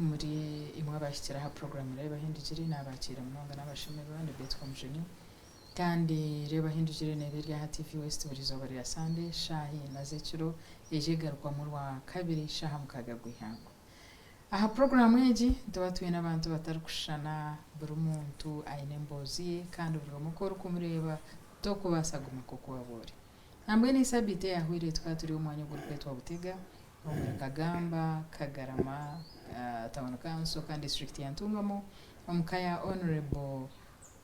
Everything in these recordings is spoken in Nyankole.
Muri imwe abahikire aha puroguraamu Reeba Ehindukire, naabakiira munonga n'abashemererwa. Ndi Betty Komujuni kandi Reeba Ehindukire neeba eri aha TV West buri izooba rya Sande shaaha ina z'ekiro, eija egarukwamu Orwakabiri shaaha mukaaga gw'eihangwe. Aha puroguraamu egi nituba twine abantu batarikushushana, buri muntu aine emboozi ye kandi buri omwe ku orikumureeba tokubaasa kuguma nk'oku waaba ori. Nambwenu esabiiti eyahweire tukaba turi omu mwanya ogurikwetwa Butega omuri Kagamba, Kagarama Town Council kandi disiturikiti ya Ntungamo omu ka ya Honourable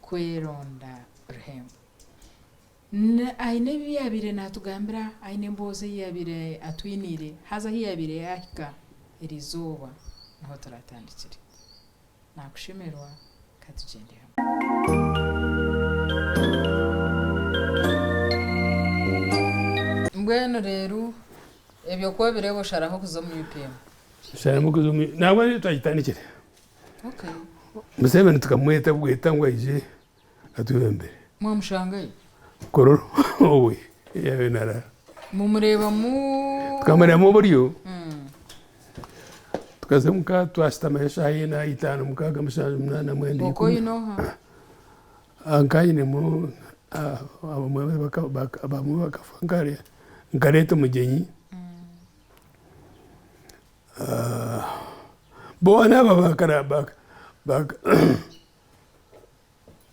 Kweronda Ruhembo. Aine ebi yaabaire naatugambira, aine emboozi ei yaabaire atwiniire, haza ahu yaabaire yaahika eriizooba niho turaatandikire. Naakushemerwa, ka tugyende hamwe. Mbwenu reero ebyo ku obireeba osharaho kuza omu UPM? Nsharamu kuza omu nangwa niyo twagitandikire. Okay. Museveni tukamweta bweta ngu aije atwebembere. Mwamushangayo? Kololo owe yaabaire naraara. Mumureeba mu. Tukamureebamu oburyo. Tukaza omuka twashutamayo eshaaha ina, itaano, mukaaga, mushanju, munaana, mwenda, Okwo ikumi. oine oha? Nkanyinemu abamwe bakafa nkareeta omugyenyi. Boona aba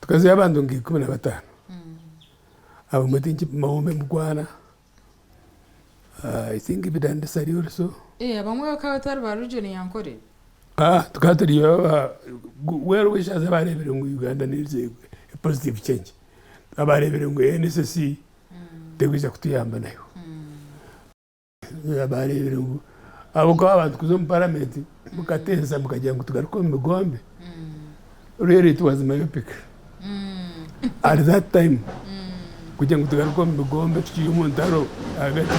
Tukazayo abantu nka 15 abamwe Mahombe Mukwana, I think Bidandi Ssali also. Abamwe bakaba batari ba region ya Ankole? Tukaba turi well wishers abareebire ngu Uganda needs a positive change, abareebire ngu NSS terikwija kutuyamba nayo. Baareebire ngu ahabw'okuba abantu kuza omu paramenti mukateesa mukagira ngu tugaruke omu bigombe, really it was myopic at that time kugira ngu tugaruke omu bigombe tukiri omu ntaro ahagati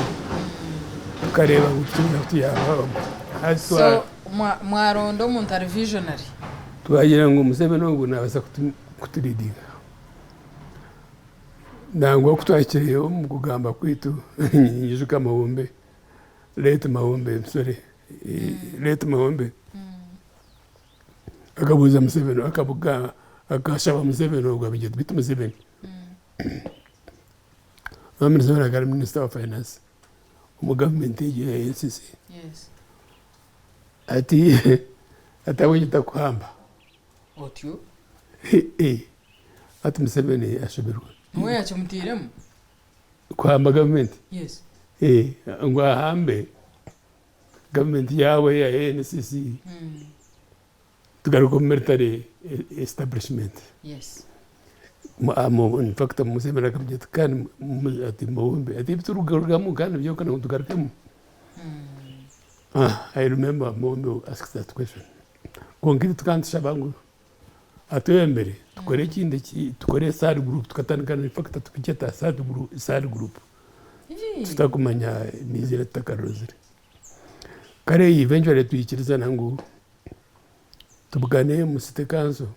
tukareeba ngu tikiine kutuyamba. So mwaronda omuntu ari visionary? Twagira ngu Museveni ogu naabaasa kutuleadinga. Nangwa ku twahikireyo omu kugamba kwaitu ninyijuka Mahombe, late Mahombe sorry, late Mahombe akabuuza Museveni akashaba Museveni ogwo agira ati beitu Museveni, Museveni akaba ari minisita wa finance omu gavumenti egyo eya NCC, ati ahabw'enki otakuhamba? Otyo. Hati Museveni ashoberwe. Niwe yakimutairemu? Kuhamba gavumenti? Yes. Ngu ahambe gavumenti yaabo eya NCC tugaruke omu military establishment. Yes. In fact Museveni akagira ati kandi ati muhumbe ati ebi turikugarukamu kandi nibyo ngu tugarukemu. I remember Muhumbe asked that question. Kwonka itwe tukaba nitushaba ngu atwebembere tukore ekindi tukore third group tukatandika in fact tukagyeta third group tutakumanya n'eiziina tutakarozire. Kare eventually twikirizana ngu tubugane omu city council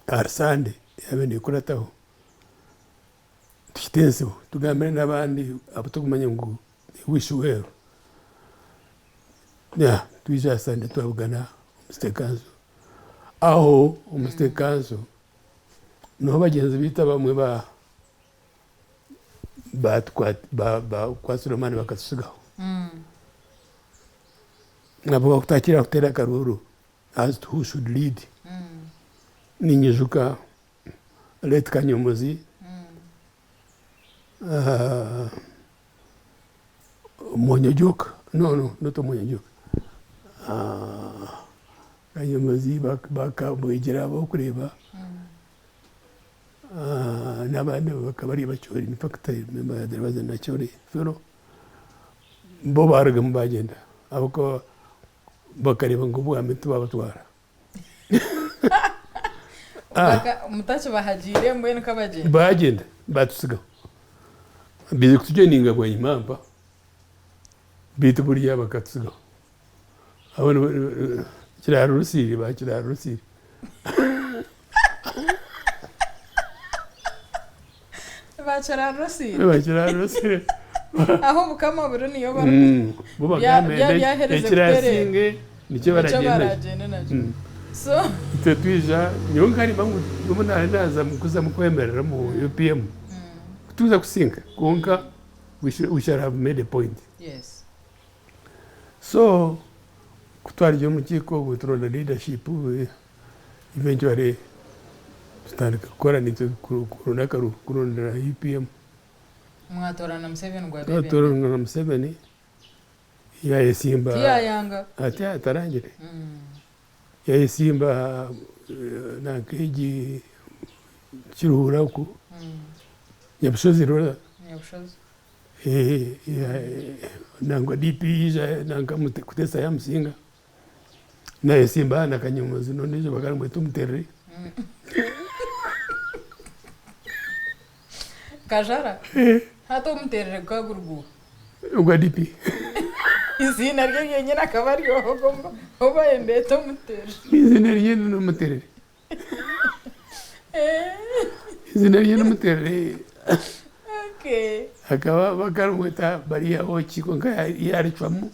ahari Sunday yaaba nekurataho tuhite entsibo tugambire n'abandi abu turikumanya ngu they wish well. Twija aha Sunday twabugana omu city council. Aho omu city council niho bagyenzi baitu abamwe batukwatsire amaani bakatutsigaho. Nabo bakutakira kuteera akaruuru as to who should lead. Ninyijuka late Kanyomozi, Mwonyojoka, no no not Mwonyojoka, Kanyomozi bakabwegyera abokureeba n'abandi bakaba bari Abacholi, in fact I remember there was an Acholi fellow, bo barugamu bagyenda ahabw'okuba bakareeba ngu obwami tibaabatwara. Mutakibahagiire mbwenu kabagyenda. Bagyenda batutsigaho. Baija kutujoininga bwanyima mpa beitu buriya bakatutsigaho. Abo kirara rusiire ba kirara rusiire. Ba kirara rusiire. Ba kirara rusiire. Ahu obukama buri niyo bari. Bo bagambe ekirasinge. Nikyo Nikyo baragyende nakyo. baragyende nakyo. So. Itwe twija, nyowe nkareba ngu n'obu nari naaza kuza kwemerera omu UPM, tituza kusinga kwonka we shall have made a point. Yes. So ku twarugire omu rukiiko obwo turonda leadership eventually tutandika kukora naitwe kuronda akaruru kurondera UPM. Mwatorana Museveni ngu abeebembere. Twatorana Museveni yayesimba. Tiyayanga. Ati tarangire. Yayesimba nanka egi Kiruhura oku Nyabushozi rora. Nyabushozi. Nangwa DP yaija nanka Kutesa yamusinga nayesimba na Kanyomozi n'ondiijo bakaba nibamweta Omuterere. Kajara? Hati Omuterere gukaba guri guuha? Ogwa DP. Eiziina rye ryenyini akaba ari ogu ou bayembeeta Omuterere. Eiziina rye n'Omuterere. Eiziina rye n'Omuterere. Akaba bakarimweta bariya Hoki kwonka yaricwamu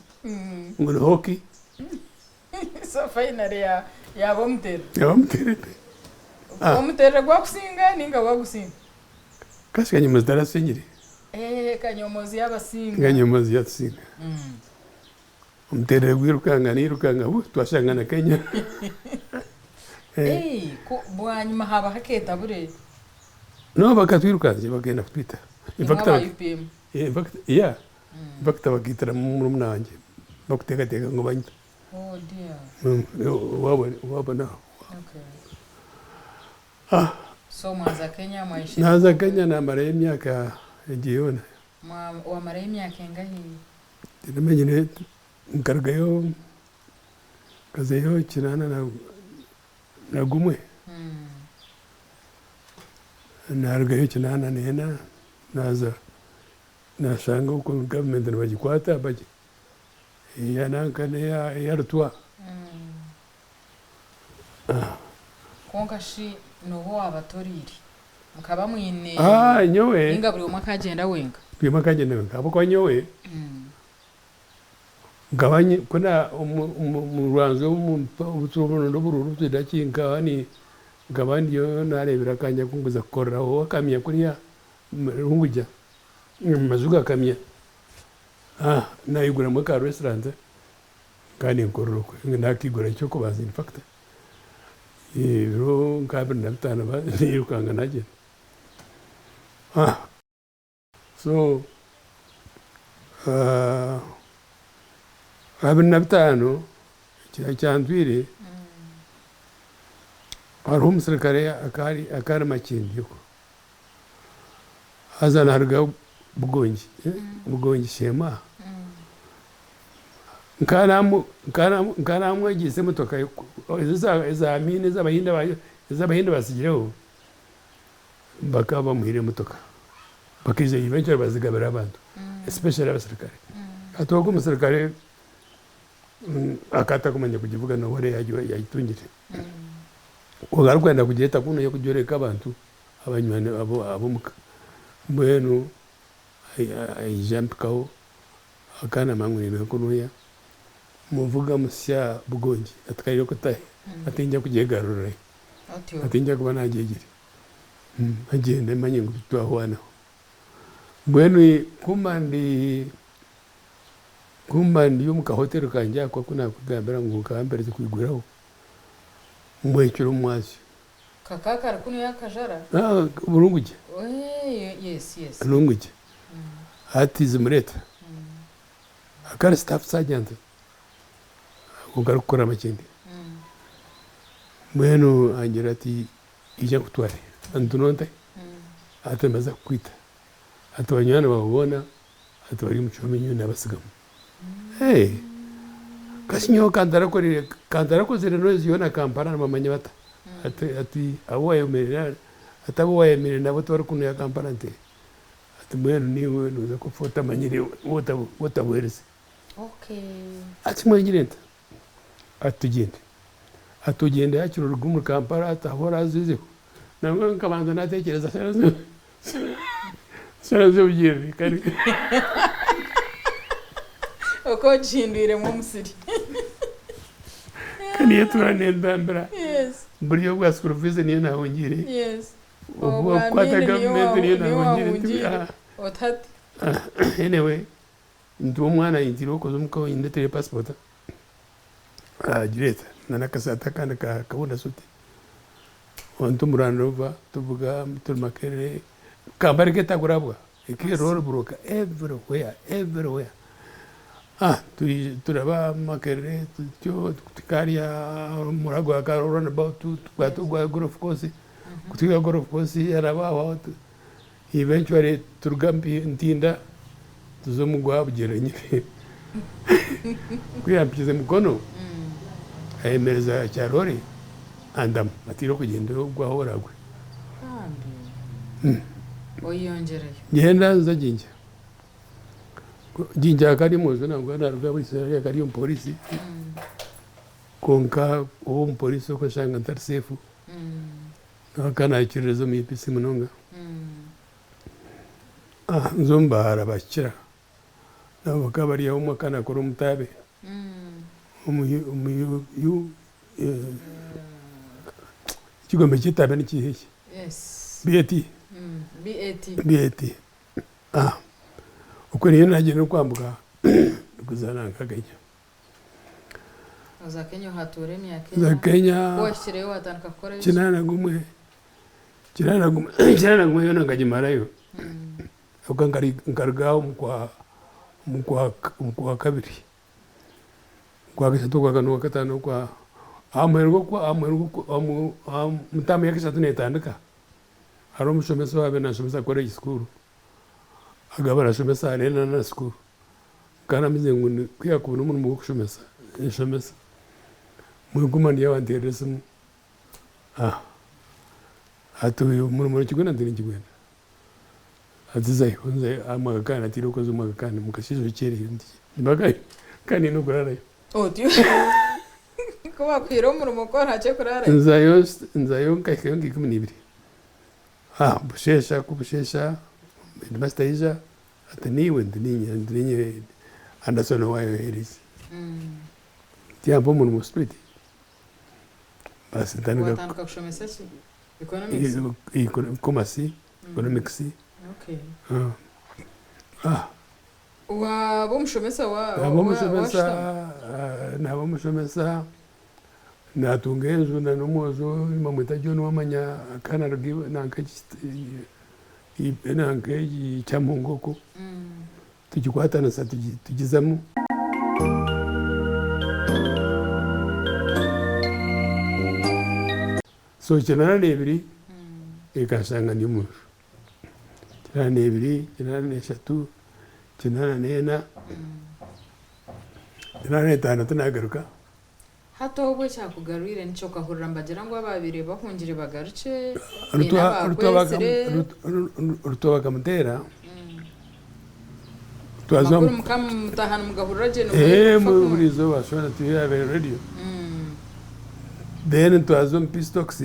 ngu ni Hoki. So finally yaaba Omuterere. Yaaba Omuterere. Omuterere gwakusinga ninga wagusinga? Kasi Kanyomozi tarasingire. Kanyomozi yabasinga. Kanyomozi yatusinga. Omuterere gwirukanga nirukanga twashanga na Kenya. Bwanyima habaho aketabure. No bakatwirukanzya bakenda kutwita. Imwe aba UPM? Yeah. In fact bakaitiramu murumuna wangye bakuteekateeka ngu banyite. Oh dear. Waabo naho. Okay. Ah. So mwaza Kenya mwayeshera. Naaza Kenya naamarayo emyaka egi yoona. Wamarayo emyaka engahi? Tindamanyire nkarugayo nkazayo kinaana na gumwe. Narugayo 84 naaza nashanga oku gavumenti nibagikwata eya nanka n'eya Rutwa. Kwonka shi nooha owaabatoriire? Mukaba mwine Ah, nyowe ninga buri omwe akagyenda wenka? Buri omwe akagyenda wenka ahabw'okuba nyowe nkaba ku na omu rwanju obu obururu ki nkaba ni nkaba ndiyo nareebera akanya aku nkuza kukoreraho akamya kuriya Rungugya omu maju gakamya nayiguramu aka restaurant nkaba ninkorera okwe nakigura eky'okubanza in fact ebiro nka 25 nairukanga nagyenda. So 25 ekyantwire hariho omusirikare akaba ari Makindye okwo haza naruga Bugongi, Bugongi Sheema nkaba namwegyeise emotoka eza miini ezi abahindi batsigireho bakaba bamuhaire emotoka bakaija eventually bazigabira abantu especially abasirikare. Hati ogwo omusirikare akaba atarikumanya kugivuga nobu yagitungire kwonka arikwenda kugireeta kunu kugyoreka abantu abanywani ab'omuka mbwenu aija ampikaho akanama ngu nindeka kunuya muvuga musya Bugongi ati kariyo kutahe ati ninjya kugyegarurirayo ati ninjya kuba nagyegire agyende manye ngu twahwanaho. Mbwenu kumba ndi omu kahoteri kangye ako aku nakugambira ngu nkaba mperize kwiguraho mbwekire omumwazyo. Kakaba kari kunuya Akajara? Burungugye. Yes. Rungugye. Hati zimureta akari staff sergeant ako karikukora Makindye. Mbwenu angira ati ija nkutware nti nontahe? Ati nibaza kukwita ati banywani baawe boona ati bari omu kihome nyowe nabatsigamu. Kasi nyowe kantarakozire noise yoona Kampala nibamanya bata? Ati abu wayemerera ati abu wayemerire nabo tibari kunuya Kampala nti ati mbwenu niiwe noza kufa otamanyire otabuherize. Ati mwengire nta? Ati tugyende. Ati ogyende hakiri oruge omuri Kampala ati ahu oraza ozeho. Nangwa nkabanza natekyereza shara z'obugyere kare. Oku ogihindwiremu omusiri. Ka niyo etuura nentambira. Yes. Buri obwa school fees niyo nahungiire. Yes. Obwa Obwa kukwata miini niyo gavumenti niyo niyo nahungiire. wahungiire. Ah, Oti hati. Anyway, nti omwana ahintiire okuza omuka ondetere passport. Agireeta na n'akasaati akandi ka kaboda suit. Nti omu Land Rover tuvuga turi Makerere, Kampala ekaba etakurabwa, ekaba eri road block everywhere, everywhere. Turaba Makerere tutyo tuhika hariya Murago aha ka round about tukwata ogwa golf course, ku tuhika aha golf course haraba aho eventually turuga Ntinda tuza omu gwa Bugyere nyine. Ku yampikize Mukono, ayemereza kyarore andamu atiire okugyenda ogwo ahu oragwe. Bambi. Oyeyongyereyo. Ngyenda nza Jinja. Jinja hakaba hariyo omwojo nangwa naruga Israel akaba ari omupoliisi kwonka kuba omupoliisi okashanga ntari safe nawe akaba naikiririza omu UPC munonga. Nza omu bahara bakira nabo bakaba bari aho omwe akaba nakora omu taabe omu ekigombe ky'etaabe nikiiha eki? Yes. BAT. BAT. BAT. Okwe niyo naagyenda okwambuka kuza nanka Kenya. Oza Kenya ohatuura emyaka Nza ena. Kenya Ku wahikireyo watandika kukora ki? 81, 81, 81 yoona nkagimarayo. Ahabw'okuba nkaruga aho omu kwa kabiri, okwakashatu, okwakana, okwakataano, okwa aha muheru gw'okwa aha muheru gw'okwa omu taamu yakashatu neetandika, hariho omushomesa owaabaire naashomesa college school, akaba naashomesa ahari Enana school, nkaba naamanyire ngu ku yaakubona omurimo gw'okushomesa, nshomesa. Mbwenu ku mba ndi aho anteerera esimu, ati omurimo nokigwenda? Nti ninkigwenda. Ati zayo, nzayo aha mwaka kandi ati irooko oze omwaka kandi mukasheeshe okyereyo nti kandi nyine okuraarayo. Otyo ku bakuhaire omurimo ku oraakye kuraarayo. Nzayo nzayo nkahikayo nka 12 busheesha ku busheesha headmaster aija ati niiwe? Nti niinye nti niinye Anderson owaayohereize. Tiyampa omurimo straight basi ntandika. Watandika kushomesa ki? Economics? Commerce, economics. Okay. Waaba omushomesa wa Naba omushomesa, washutama? naba omushomesa, natunga enju na n'omwojo nibamweta John Wamanya akaba naruga nanka nanka Kyamuhunga okwo, tugikwatanisa tugizamu. So 82 ekanshanga ndi omunju. 82, 83, 84, 85 tinagaruka. Hati obwo ekyakugarwire nikyo okahurira nibagira ngu abaabaire bahungire bagarukye, haine abaakwetsire. Rutwa bakamuteera. Twaza Amakuru mukamutaha nimugahurira gye Eh, nimwega kufa buri izooba shoona tuyabeire radio. Then twaza omu peace talks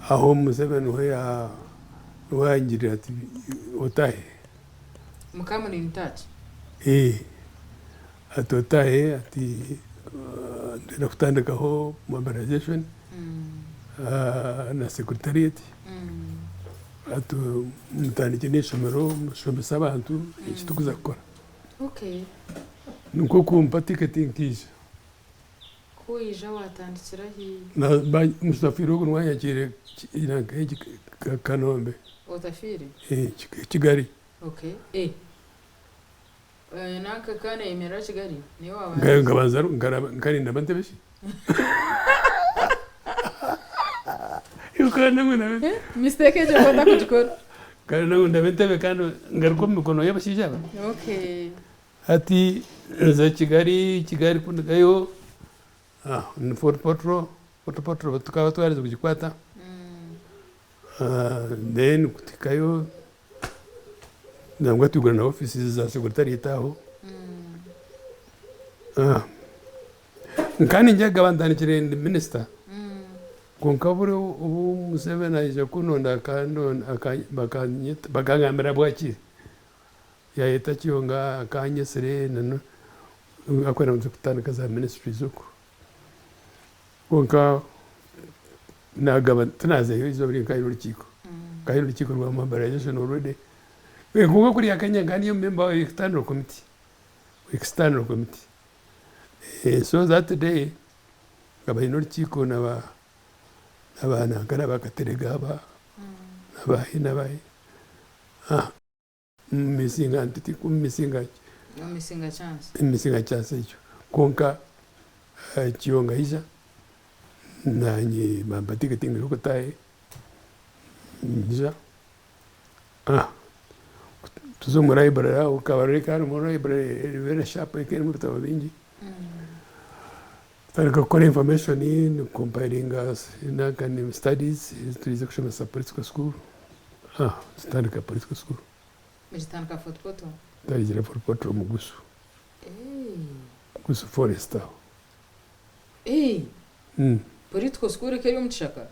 aho Museveni niho ya niho yangirira ati otahe. Mukaba muri in touch? Eh, ati otahe ati ndenda kutandikaho mobilization na secretariat. Ati mutandike n'eishomero mushomese abantu eki turikuza kukora. Okay. Nikwo kumpa tiketi nkaija. Ku waija watandikira hi? Otafiire ogu niwe anyakiire Kanombe. Otafiire? Kigali. Okay. Eh. Nanka ka nayemerera Kigali niiwe wabandize? Nkabanza nkarinda Entebbe shi? Mistake egyo okaba otakugikora. Nkarinda ngu ndabe Entebbe kandi ngaruke omu mikono y'abashaija aba. Okay. Hati nza Kigali, Kigali ku ndugayo ni Fort Portal, Fort Portal tukaba twaherize kugikwata then kuhikayo nangwa twigura na offices za secretariat aho. Nkaba niinyija kugaba ntandikire ndi minisita kwonka buri obu Museveni aija kundonda bakangambira bwakire. Yayeta Kiyonga akanyesire akwenda ngu tuze kutandika za ministries okwo. Kwonka naagaba tinazayo eizooba rimwe nkaba nyine orukiiko, nkaba nyine orukiiko rwa mobilization already. Kwonka kuriya Kenya nkaba ndi member wa external committee, external committee. So that day nkaba nyine orukiiko na ba na ba nanka na ba Katerega aba na baahi na baahi. Mumisinga nti tikumumisinga Omumisinga chance. Mumisinga chance ekyo kwonka Kiyonga yaija nanye bampa tikiti ngu okutaahe nyija tuza omu library aho Kabarole karimu library eri very sharp erimu ebitabo bingi tutandika kukora information compilinga studies ezi kushomesa political school tutandika political school. Mugitandika Fort Portal? Tutandikira Fort Portal Mugusu. Mugusu forest aho. Political school eka eri omu kishaka?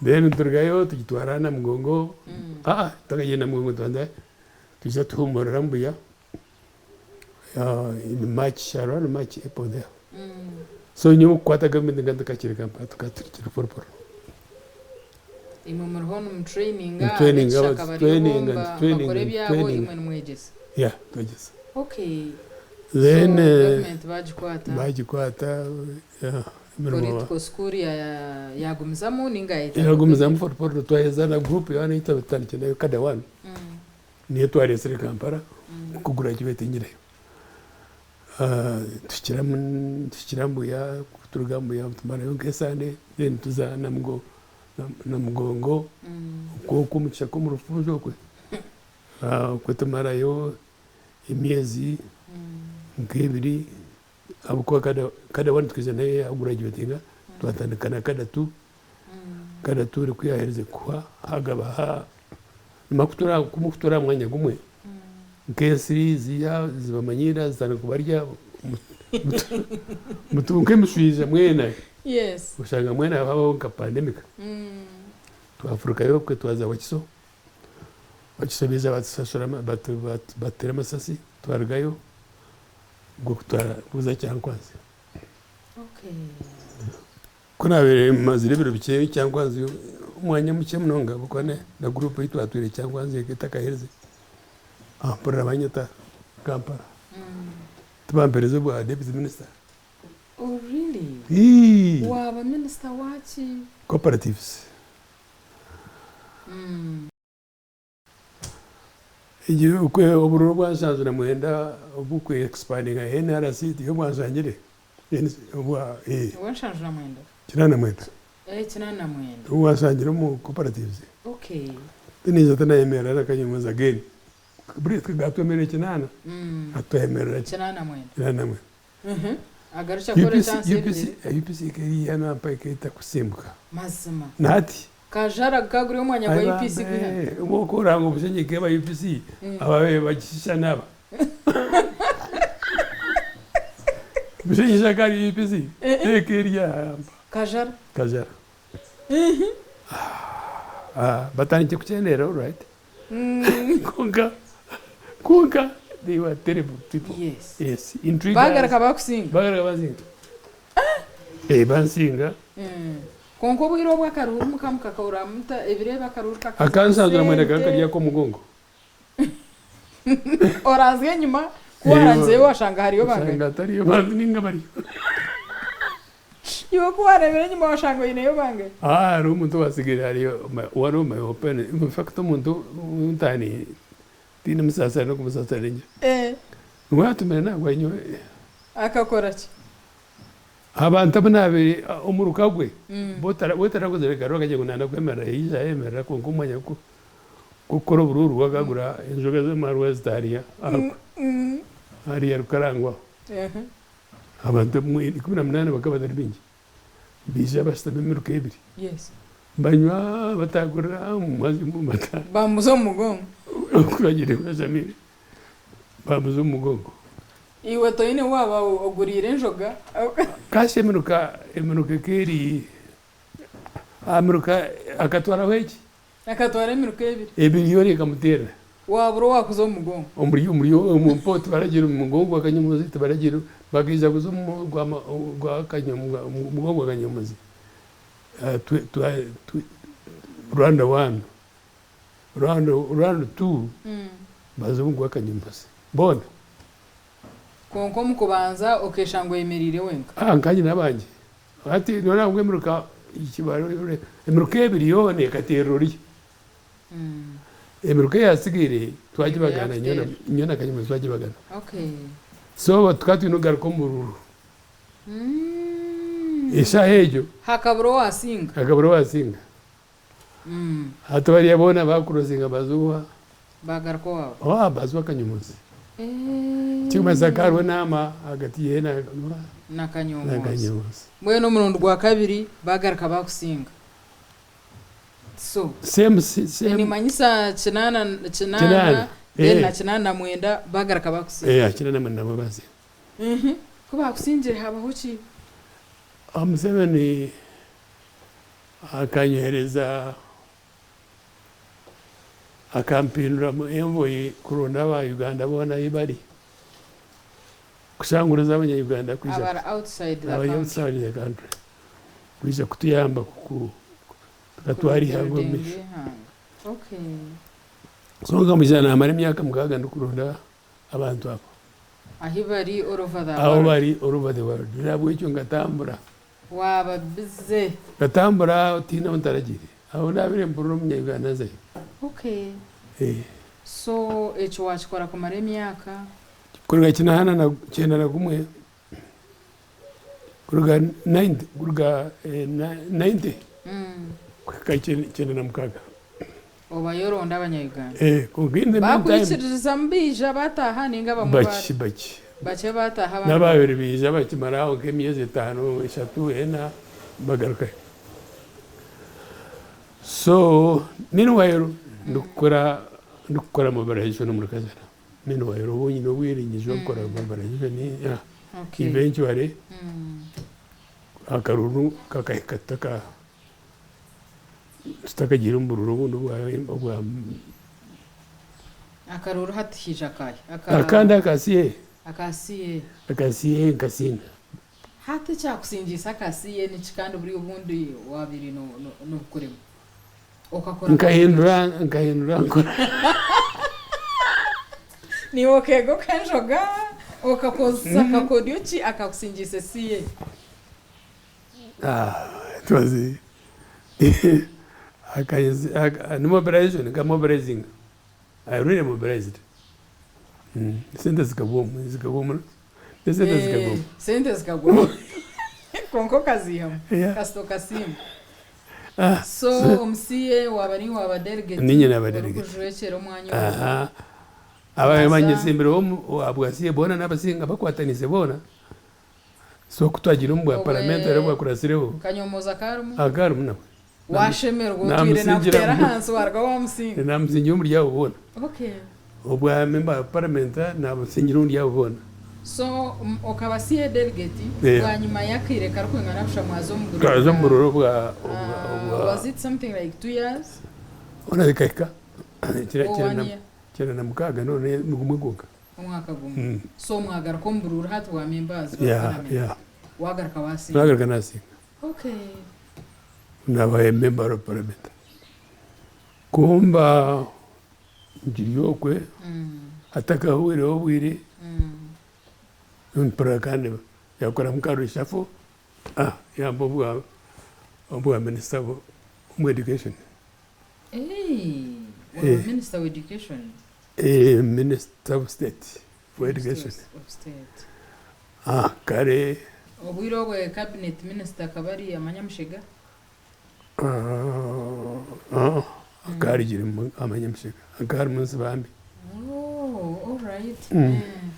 Then turugayo tugitwara Namugongo, tutakagiire Namugongo tubanza twija tuhumurira Mbuya in March, around March, April there. So nyowe kukwata gavumenti nkaba ntakakiri Kampala tukaba tukiri Fort Portal. Imwe muriho nimutureyininga, Nitutraininga, ab'ekishaka bariho nitutraininga, nitutraininga, bakora ebyabo, nitutraininga. imwe nimwegyesa. Yeah, twegyesa. Okay. Then So gavumenti bagikwata, bagikwata, yeah, emirimo political school yagumizamu ninga yayetaaga yagumizamu kwegyera? Fort Portal twaheza na group yoona ei twatandikire nayo cadre one niyo twareetsire Kampala kugurajuwetingireyo. Tuhikira Mbuya, kuturuga Mbuya tumarayo nk'esande then tuza Namugongo okwo okwo omu kishaka omu rufunjo okwe, okwe tumarayo emyezi nk'ebiri ahabw'okuba cadre one tukaija nayo yagurajuwetinga twatandika na cadre two, cadre two ku yaaherize kuhwa hagaba Ku mukutuura aha mwanya gumwe, nk'ensiri ziiha zibamanyiira zitandika kubarya, mutunga emishwija mwena, oshanga mwena habaho nka pandemic. Twafurukayo okwe twaza Wakiso, Wakiso baija batusasura batuteera amasasi twarugayo, obwo kuza Kyankwanzi. Ku naabaire mmazire ebiro bikye Kyankwanzi, omwanya mukye munonga ahabw'okuba na guruupu ei twatwire Kyankwanzi ekaba etakaherize, mpurira banyeta Kampala. Tibampereza obwa deputy minister. Oh really? Ii! Waaba minisita waaki? Cooperatives. Obururu obwa 79 obu expandinga NRC tiyo bwanshangire obwa 79? 89. 89. Obu bwanshangire omu cooperatives. Okay. Tininza tinayemerera akanyima again. Buriya gatwemerera 80 hati twemerera 89. 89. Agarukye akore chance UPC UPC ekeriya nampa eketakusimbuka. Mazima. Nahati. Kajara gukaba guri omwanya gwa UPC gwiha. Obu okuranga obushenye keba UPC ababaire bagishushana aba. Bushenyi shaka ari UPC ekeriya mpa. Kajara. Kajara. Batandikire kukyendera alright. Kwonka kwonka they were terrible people. Yes. Yes, intriguers. Bagaruka bakusinga. Bagaruka bansinga. Eh, bansinga. Kwonka obwire obwo akaruuru muka mukakahurira muta ebiro ebi akaruuru kakaza Akansanzura mwena sente. kakarya ak'omugongo. Oranzya enyima ku warangizeyo washanga hariyo bangahi? Oshanga hatariyo bantu ninga bariyo. Iwe ku wareebire enyima washanga oineyo bangahi? Ah, hariho omuntu owatsigaire hariyo one of my opponent. In fact omuntu ou ntaaniire tihaine musaasira n'okumusaasira ningira. Niwe yaatumire naagwa nyowe. Akakora ki? Abantu abu naabaire omuruka gwe bo we tarakozire karuru akagira ngu naayenda kwemerera yaija yaayemerera kwonka omwanya gw'okukora oburuuru we akagura enjoga z'amaarwa azita hariya ahakwe hariya Rukarangwa aho. Abantu 18 bakaba batari baingi baija bashutama emiruka ebiri banywa batagurira omu Bamuza omu mugongo. Ku bagiire bashamiire bamuza omu mugongo. Iwe toine waaba oguriire enjoga. Kasha emiruka emiruka eka eri aha miruka akatwaraho eki? Akatwara emiruka ebiri. Ebiri yoona ekamuteerera. Waabura owaakuza omu mugongo. Omuri omuri omu mpo tibaragiire omu mugongo akanyumuzi tibaragiire Bakaija kuza omu gwa Kanyomozi round one, round two baza omu gwa Kanyomozi boona. Kwonka omu kubanza okeeshanga oyemereire wenka? Nkanye n'abangye. Hati noreeba ngu emiruka emiruka ebiri yoona ekateerera oriya. Emiruka eyatsigaire twagibagana nyowe na Kanyomozi twagibagana. So tukaba twine kugaruka omu buruuru. Eshaaha egyo. Hakabura owaasinga. Hakabura owaasinga. Hati bariya boona baakurosinga baza owa. Baagaruka owaabo. Owaabo baza owa Kanyomozi. Ekirikumanyisa hakaba hariho enaama ahagati ye na Na Kanyomozi. Mbwenu omurundi gwa kabiri baagaruka baakusinga. So Same same. Nimanyisa kinaana kinaana then na kinaana na mwenda bagaruka bakusinga. Eh kinaana na mwenda nabwo bansinga. Ku bakusingire habaho ki? Museveni akanyohereza akampindura envoyi kuronda aba Uganda boona ahi bari kushanguriza abanya Uganda kwija Abari outside the abari country. outside the country kwija kutuyamba tukatwara eihanga omu maisho. Okay. So nkamugira namara emyaka mukaaga ndikuronda abantu abo. Ahi bari all over the Aho world. bari all over the world. Nahabwekyo nkatambura. Waaba busy. Nkatambura tihaine ahu ntaragiire. Ahu nabaire mpurira omunya Uganda nzayo. Okay. So ekyo wakikora kumara emyaka? Kuruga kinaana na kyenda na gumwe kuruga 90 kuruga 90 kuhika kyenda na mukaaga. Obayo oronda abanya-Uganda. Kwonka in the meantime. Bakwikiririzamu baija bataaha ninga abamwe Bakye bakye. Bakye bataaha abandi. N'abaabire baija bakimara aho nk'emyezi etaano, eshatu, ena bagarukayo. So meanwhile ndikukora ndikukora mobilization omuri Kajana. Meanwhile obu nyine obwire nyija kukora mobilization eventually akaruru kakahika tutaka tutakagiire omu bururu obundi obwa. Akaruru hati haija akahi? Akandi aka CA. Aka CA. Aka CA nkasinga. Hati ekyakusingiisa aka CA niki kandi buriya obundi wabaire nobukurema? Okakora Nkahindura nkahindura nkora. Niiwe okeega okanjoga okakozesa kakodyo ki akakusingiisa CA? It was ni mobilization nka mobilizinga I really mobilized sente zikagwa omu zikagwa omu esente zikagwa omu. Sente zikagwa omu kwonka okaziihamu kasita okasiima. So omu CA waaba niiwe waaba delegate Niinye naaba delegate. orikujwekyera omwanya ogwo. Ababaire banyesimbirweho ahabwa CA boona n'abasinga bakwataniise boona. So ku twagiire omu bwa parliamentary obwakuratsireho. Kanyomozi akarimu? Akarimu nawe. Washemererwa otwire nakuteera ahansi waruga wamusinga. Namusingira omuri abo boona. Okay. Obwa member wa parliament namusingira omuri abo boona. So okaba CA delegate bwanyima y'akaire karikwingana kusha mwaza omu bururu. Twaza omu bururu obwa Was it something like 2 years? Hoona bikahika Or one year? 96 none nigumwe gwonka. Omwaka gumwe. So mwagaruka omu buruuru hati bwa members ba Yeah, parliament. yeah. Wagaruka wasinga. Nagaruka nasinga. Okay. Naba member of parliament. Kumba nkiri okwe hatakahwireho obwire mpurira kandi yakora nka reshuffle yampa obwa obwa minister omu education. Hey, waba minister wa education. Minister of state for education. Minister of state. Kare. Obwire obwe cabinet minister akaba ari Amanyamushega? Akaba arugire Amanyamushega. Akaba arimu Nsibambi. Oh, all right.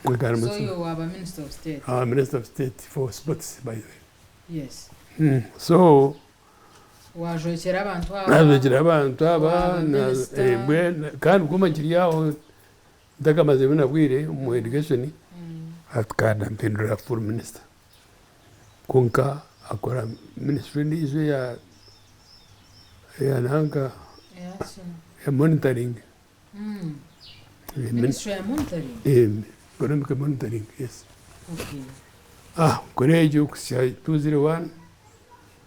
Akaba arimu So Nsibambi. iwe waba minister of state. Minister of state for sports by the way. Yes. So Wajwekyera abantu aba. Najwekyera abantu aba Waba minister. Mbwenu kandi kuguma nkiri aho ntakamaziremu na bwire omu education akanda mpindura full minister. Kwonka akora ministry endiijo eya eya nanka Eyaki? eya monitoring. Ministry ya monitoring? Economic monitoring, yes. Okay. Ah, nkora egyo kuhitsya 201.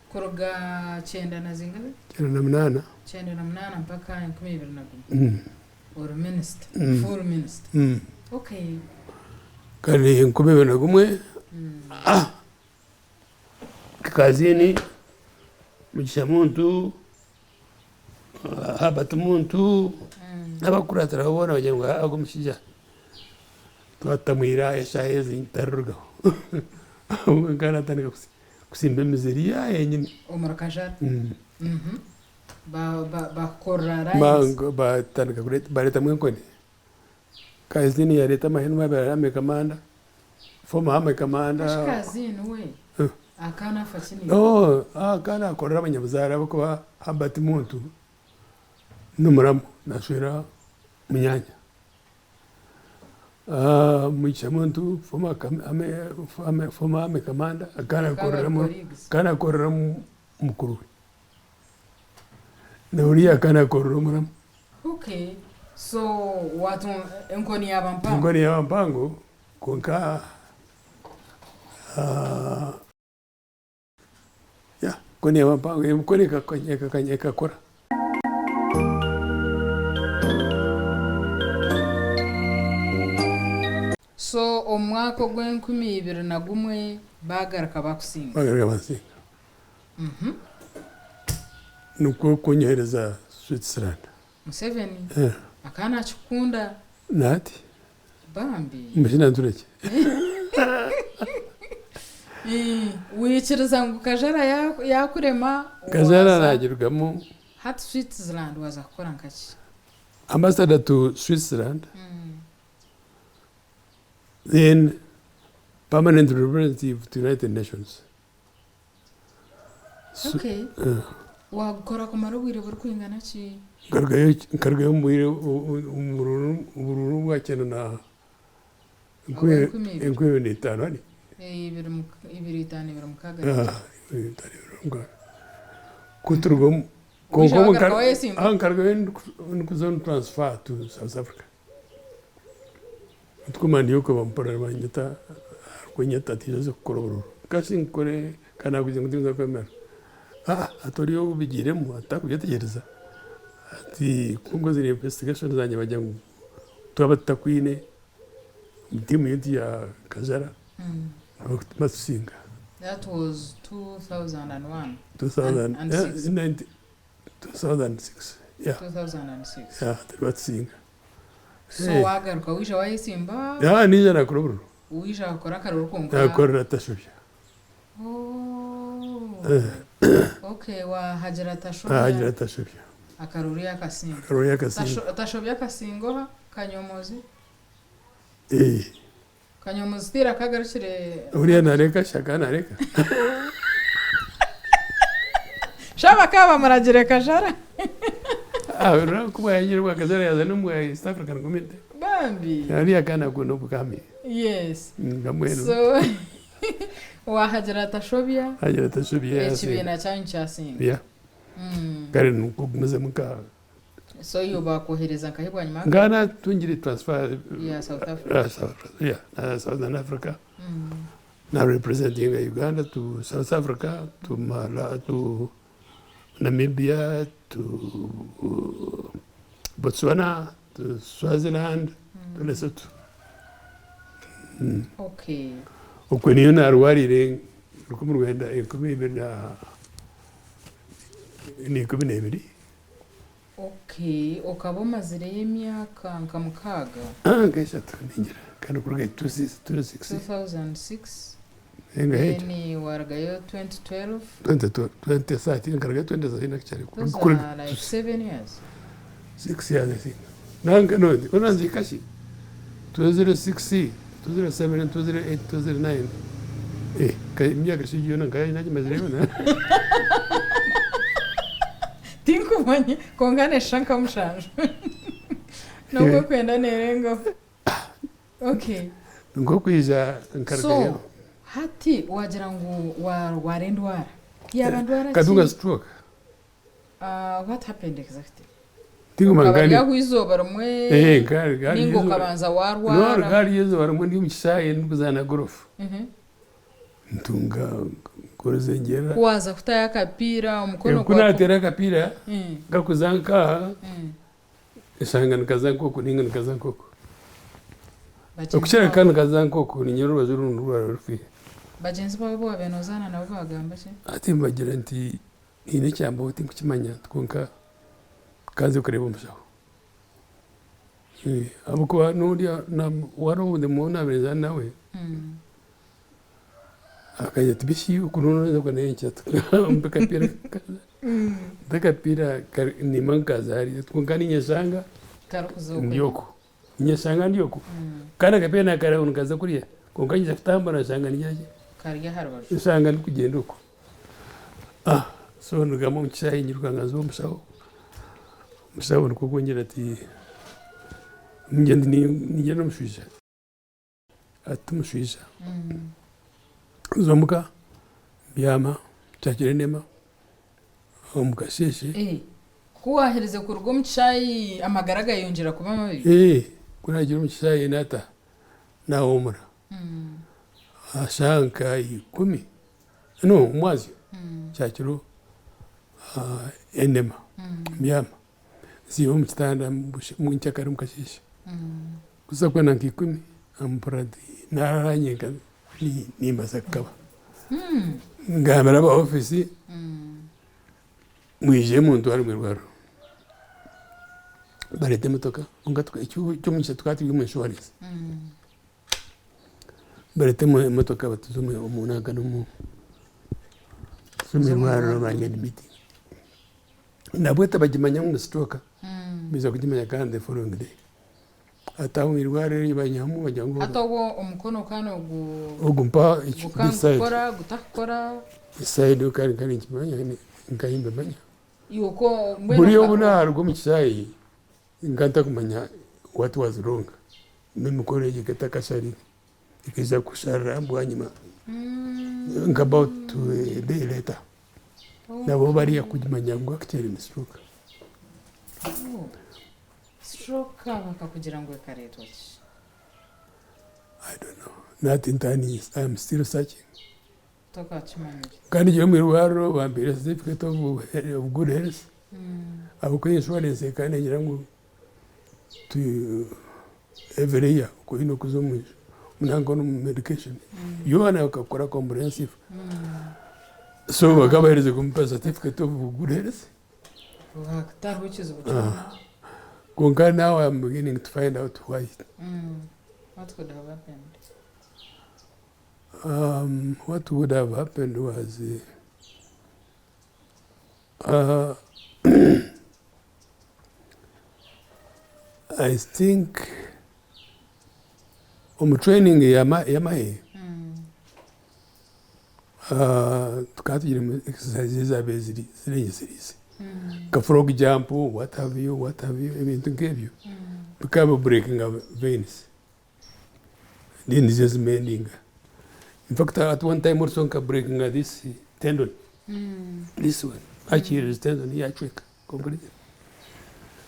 Kuruga kyenda na zingahi? 98. 98 mpaka 2001. Ori minisita, full minisita. Okay. Kandi 2001, ah, Kazini, Mugisha Muntu, Herbert Muntu, n'abakuratiraho boona bagira ngu ogu omushaija twatamwire eshaaha ezi tarirugaho. Kwonka natandika kusimba emizi eriya yenyine. Omuri Kajara? Bakukorera alliance? Batandika bareetamu enkoni. Kazini yareeta amahe niwe yaabaire ari army commander, former army commander. Shi Kazini we akaba naafa ki naiwe? No, akaba naakorera abanyabuzaare ahabw'okuba Herbert Muntu n'omuramu naashwera munyaanya. Mugisha Muntu former army commander akaba naakorera mukuru we. Na uriya akaba naakorera omuramu. Okay, so watunga enkoni yaaba mpango. Enkoni yaaba mpango kwonka yeah enkoni yaaba mpango, enkoni ekakora. So omu mwaka ogw'enkumi ibiri na gumwe baagaruka bakusinga. Baagaruka bansinga. Nikwo kunyohereza Switzerland. Museveni akaba nakikukunda. Nahati. Bambi. Mbwenu nantura ki? Wikiriza ngu Kajara yakurema. Kajara nagirugamu. Hati Switzerland waza kukora nkaki? Ambassador to Switzerland. Then permanent representative to United Nations. Okay. Waagukora kumara obwire burikwingana ki? Nkarugayo nkarugayo omu bwire obururu bwa kyenda na Obw'enkumi ibiri. 2005 hari. Ibiri itaano ibiri mukaaga. 2005 2006. Ku turuga omu Waija kwonka obu wagaruka wayesimba? Nkarugayo ndikuza on transfer to South Africa. Ntukuma ndiyo bampurira banyeta arikunyeta ati oze kukora obururu. Kasi nkore kandi nakugira ngu tinkuza kwemera. Ati oriyo obigiiremu atakubyetegyereza. Ati ku nkozire investigation zangye bagira ngu twaba tutakwine omu tiimu yaitu ya Kajara batusinga. That was 2001. 2000 And six. 2006, yeah. 2006. Yeah, batusinga. So wagaruka wija wayesimba? Yeah, niija nakora obururu. Wija wakora akaruru konka? Nakorera Tashobya. Oh. Okay, wahagira Ahagira Tashobya. Tashobya. Akaruru yakasinga. Akaruru yakasinga. Tashobya akasinga oha? Kanyomozi? Eh. Kanyomozi tiira kagarukire. Uriya nareka shaka nareka. Shaba kaba muragire Kajara. Ah, kuba yagirwa Kajara yazana omu East African Community. Bambi. Hariya kana akunda obukami. Yes. Ngamwenu. So wahagira Tashobya. Hagira Tashobya yasinga. Ekibiina kyanyu kyasinga. Yeah. Kare nuko nka So iyo bakohereza nkahi bwanyuma? Ngana tungire transfer ya South Africa. South Africa. Yeah, na Southern Africa. Na representing Uganda to South Africa, to Mala, to Namibia, to Botswana, to Swaziland, to Lesotho. Okwe niyo narwarire 1912. Okay, okaba omazireyo emyaka nka 6. Ah, nka 3 ningira. Kandi kuruga 2006. 2006. Enga hekyo. Then warugayo 2012. 2013, nkarugayo 2013 actually. Those are like 7 years. 6 years I think. Nanka no, unanzi kashi. 2006, 2007, 2008, 2009. Eh, imyaka shi yona nkaye nagimazireyo na. Tinkumanye konka nesha nka 7. Nubwo kwenda nerengaho. Okay. Nko kwija nkarugayo. So hati wagira ngu warwara endwara. Yaba ndwara ki? Kadunga stroke. What happened exactly? Tinguma Okaba ngani. ryaho izooba rimwe Eh, gari gari. ninga okabanza No, warwara. gari yezo barimwe ndi mu kishayi ndikuzana golf. Ntunga nkoruzengyerera. Ku waaza kutayo akapiira omukono Ku naateera akapiira kakuza nk'aha, nshanga nikaza nk'oku nainga nikaza nk'oku. Okukira ka nikaza nk'oku niinyenda orubaju orundi rwaba rufiire. Bagyenzi baawe abu waabaire noozaana nabo baagamba ki? Hati mbagira nti haine ekyambaho tinkukimanya kwonka ka nze kureeba omushaho. Ahabw'okuba n'orya hariho obundi ou naabaire nzaana nawe akagira ati bishi oku nooza nainka mpe akapiira mpe akapiira nimba nkaza hariya kwonka niinyeshanga ndi oku, niinyeshanga ndi oku kandi akapiira naakareeba ngu nikaza kuriya kwonka nyija kutambura nshanga nigira ki, nshanga ndikugyenda oku. So ndugamu omu kishaayi nyiruka nza ow'omushaho, omushaho nikwo kungira ati niinyenda omushwija, ati timushwija, nza omuka mbyama nshakire enema omu kasheeshe. Ku waaherize kuruga omu kishaayi amagara gayongyera kuba mabi? Ku naagiire omu kishaayi naataha naahuumura, aha shaaha nka ikumi No omwazyo kyakiro enema mbyama nsiiba omu kitanda nyenkyakare omu kasheeshe kuza kwenda nka ikumi mpurira nti naraara nyenka nimbaasa kukaba. Ngambira aba ofiisi mwije muntware omu irwariro. Bareeta emotoka kwonka eky'omugisha tukaba turi omu insurance. Bareeta emotoka batuze omu nanka omu irwariro banye admittinga. Nabwe tibagimanya ngu ni stroke, baija kugimanya kandi the following day. Hati aho omu irwariro banyihamu bagira ngu. Hati obwo omukono kandi ogu. Ogu mpa this side. Gukora gutakukora. This side kandi nkaba ninkimanya nkaba nimbimanya. Buriya obu naaruga omu kishaayi Nka ntakumanya what was wrong n'emikoro egyo ekaba etakasharire ekaija kusharira bwanyima nka about a day later nabo bariya kugimanya ngu actually ni stroke. Stroke bakakugira ngu ekareetwa ki? I don't know nahati I am still searching. Tokakimanyire. Kandi ngiire omu irwariro bampiire certificate of good health ahabw'okuba insurance ekaba neegira ngu every year oine kuza omu nanka omu medication yoona bakakora comprehensive so bakaba baherize kumpa certificate of good health Hatariho ekizibu kyona. Kwonka now I am beginning to find out why. What could have happened? What would have happened was I think omu training y'amahe tukaba tugira exercises ezaabaire ziri zirengyesereize nka frog jump, what have you, what have you ebintu nk'ebyo bikaba bi breakinga veins. Then nizo zimendinga. In fact at one time also nka breakinga this tendon, this one, Achilles tendon yacweka completely.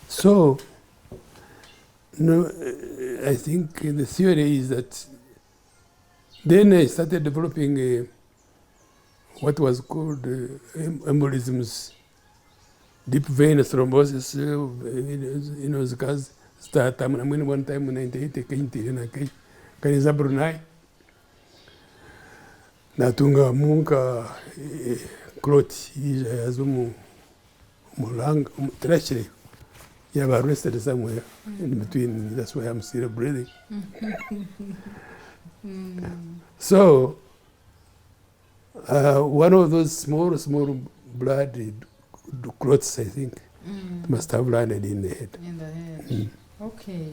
So no, I think the theory is that then I started developing what was called embolisms, deep vein thrombosis, zikaba zitaatamu mbwenu one time 98 ekanteire nkaba ninza Brunei, natungamu nka clot yaija yaaza omu lung, terakireyo yaba arrested somewhere in between that's why I'm still breathing. So one of those small small blood clots I think must have landed in the head. In the head. Okay.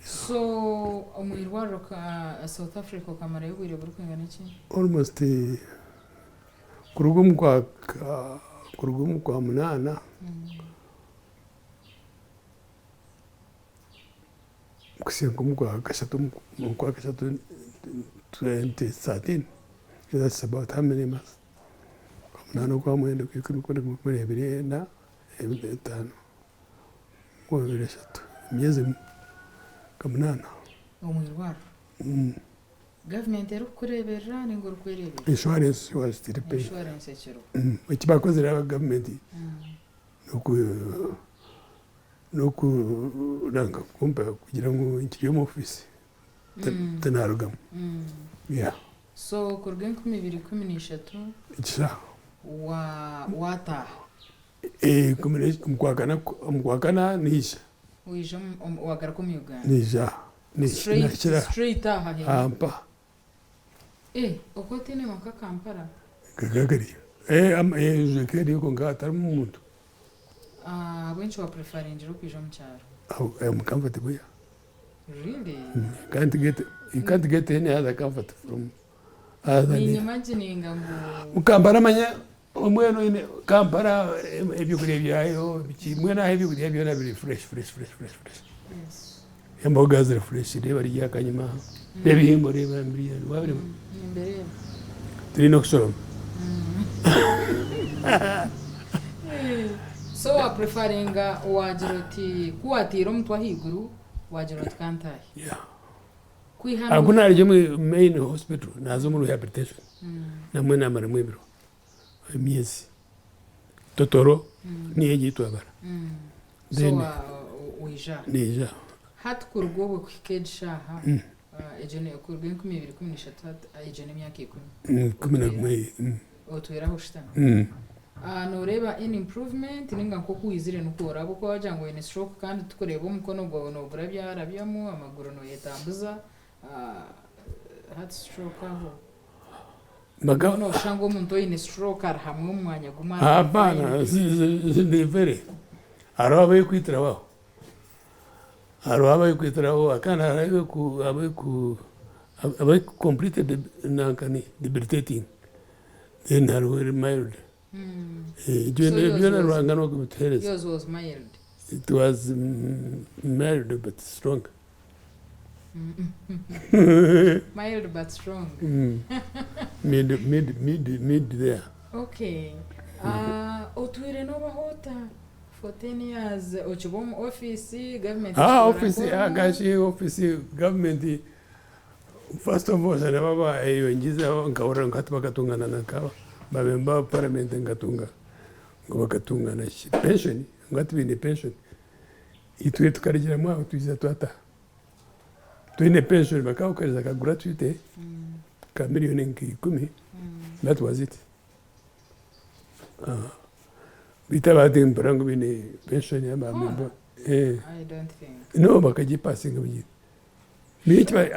So omu irwariro ka South Africa okamarayo obwire burikwingana ki? Almost kuruga omu kwa kuruga omu kwa munaana kuhitsya nk'omu kwa kashatu omu kwa kashatu 2013 that's about how many months? Okwa munaana, okwa mwenda, okwikumi, okwenda, okwikumi n'ebiri, ena, etaano, abiri, eshatu, emyezi nka munaana. Omu irwariro? Gavumenti erikukureeberera ninga orikwereeberera? Insurance was still paying. Insurance ekiriho. Eki bakozire aba gavumenti n'oku kumpa kugira ngu nkiri omu ofiisi tinarugamu. Yeah. So kuruga 2013 Ekisha. Waataaha? Omu Kwakana niija. Waija wagaruka omu Uganda? Niija. Straight straight aha henyini? Ampa. Eh, okwo otaine maka Kampala? Gakariyo. Enju eka eriyo kwonka hatarimu muntu. Ahabw'enki wa preferingire okwija omu kyaro? I am comfortable here. Really? You can't get, you can't get any other comfort from other than here. Ninyimagininga ngu. Mu Kampala manya mbwenu oine Kampala ebyokurya byayo biki mbwenu aho ebyokurya byona biri fresh fresh fresh fresh fresh. Yes. Emboga ziri fresh reeba riri akanyima aha n'ebihimba oreeba biriya wabireeba? Nimbireeba. Turiine okushoroma. So wa preferringa wagira oti ku wateire omutwe ahaiguru wagira oti kantaahe. Yeah. Kwiha Ahu ku naarugye omu main hospital naaza omu rehabilitation namwe naamaramu ebiro, emyezi. Totoro niyo egi ei twabara. So Then waija aha. naija aha. Hati kuruga obwo kuhika egi shaaha, egyo kuruga 2013 hati egyo n'emyaka 10. 11. Otwire aho oshutami. Nooreeba any improvement ninga nk'oku waizire nikwo ori ahabw'okuba waagira ngu oine stroke kandi tukureeba omukono gwawe noogurabyarabyamu, amaguru nooyetambuza, hati stroke aho Baga- Nooshusha ngu omuntu oine stroke ari hamwe omu mwanya gumwe ari Hapana, confined. Ndebere. Hariho abekwitiraho aho. Hariho abekwitiraho kandi hariho abeku abeku abeku completed nankani debilitating. Then hariho eri mild. So Byona yours byona was Ruhanga niwe akubituhereza. yours was mild. It was mild but strong. Mild but strong. Mid mid mid mid there. Okay. Otwire nobaho ota for 10 years okiba omu office government Ah, ekikora office nk'orimu? Gashi office government first of all shana baba eyongizeho nkahurira ngu hati bakatungana na nkaba ba member ba parliament nkatunga ngu bakatungana ki pension ngu hati baine pension itwe tukarugiramu aho twija twataha twine pension bakakuhereza ka gratuity ka million nka 10 that was it. Beitu abandi mpurira ngu baine pension aba member I don't think. No bakagipasinga bagiine.